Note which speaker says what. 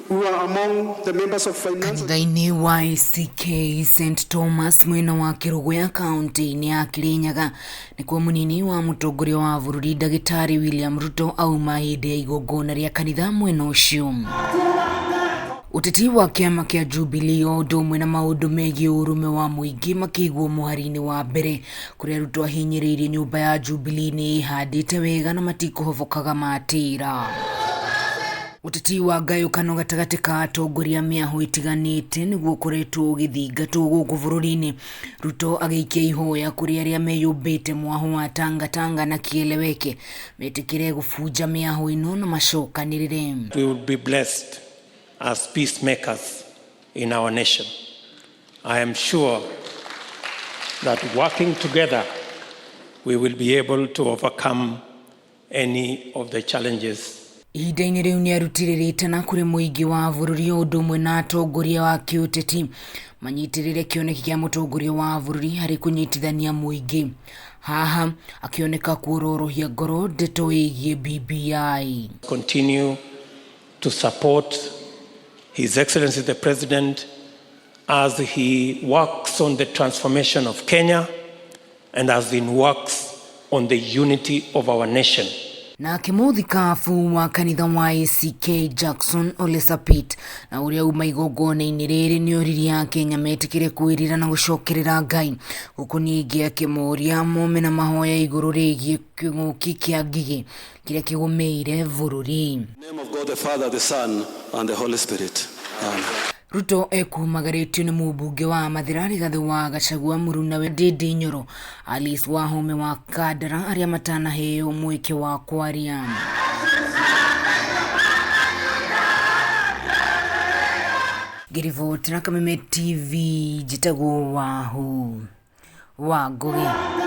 Speaker 1: who are among the members of finance.
Speaker 2: Kanitha-inĩ wa ACK St Thomas mwena wa Kĩrũgũya kaunti-inĩ ya Kĩrĩnyaga nĩkuo mũnini wa mũtongoria wa bũrũri ndagĩtarĩ William Ruto auma hĩndĩ ya igongona rĩa kanitha mwena ũcio. Ũteti wa kĩama kĩa Jubilee o ũndũ ũmwe na maũndũ megiĩ ũrũme wa mũingĩ makĩigwo mũhari-inĩ wa mbere kũrĩa Ruto ahinyĩrĩirie nyũmba ya Jubilee nĩ ĩhandĩte wega na matikũhobokaga matĩra. Ũteti wa ngayũkano gatagatĩ ka atongoria mĩahũ ĩtiganĩte nĩguo ũkoretwo ũgĩthingatwo gũkũ bũrũri-inĩ. Ruto agĩikia ihoya kũrĩ arĩa meyũmbĩte mwahũ wa Tangatanga na Kieleweke metĩkĩre gũbunja mĩahũ ĩno na macokanĩrĩre.
Speaker 3: We will be blessed as peacemakers in our nation. I am sure that working together, we will be able to overcome any of the challenges.
Speaker 2: Ihinda-inĩ rĩu nĩ arutire rĩtana kũrĩ mũingĩ wa bũrũri o ũndũ ũmwe na atongoria wa kĩũteti manyitĩrĩre kĩoneki kĩa mũtongoria wa bũrũri harĩ kũnyitithania mũingĩ. Haha akĩoneka kuororohia ngoro ndeto ĩgiĩ BBI.
Speaker 3: Continue to support His Excellency the President as he works on the transformation of Kenya and as he works on the unity of our nation.
Speaker 2: Nake mũthikabu wa kanitha wa ACK Jackson Ole Sapit na ũrĩa uma igongona-inĩ rĩrĩ nĩ oririe Akenya metĩkĩre kwĩrira na gũcokerera Ngai gũkũ ningĩ akĩmoria mome na mahoya igũrũ rĩgiĩ kĩng'ũki kĩa ngigĩ kĩrĩa kĩgũmĩire bũrũri.
Speaker 1: In the name of God the Father, the Son, and the Holy Spirit. Amen.
Speaker 2: Ruto ekumagarĩtio nĩ mũmbunge wa Mathira Rigathĩ wa Gachagua mũrunawe Ndindi Nyoro, Alice Wahome wa Kandara arĩa matanaheo mweke wa kwaria. Ngĩribotera Kameme TV njĩtagwo Wahu wa Ngũgĩ.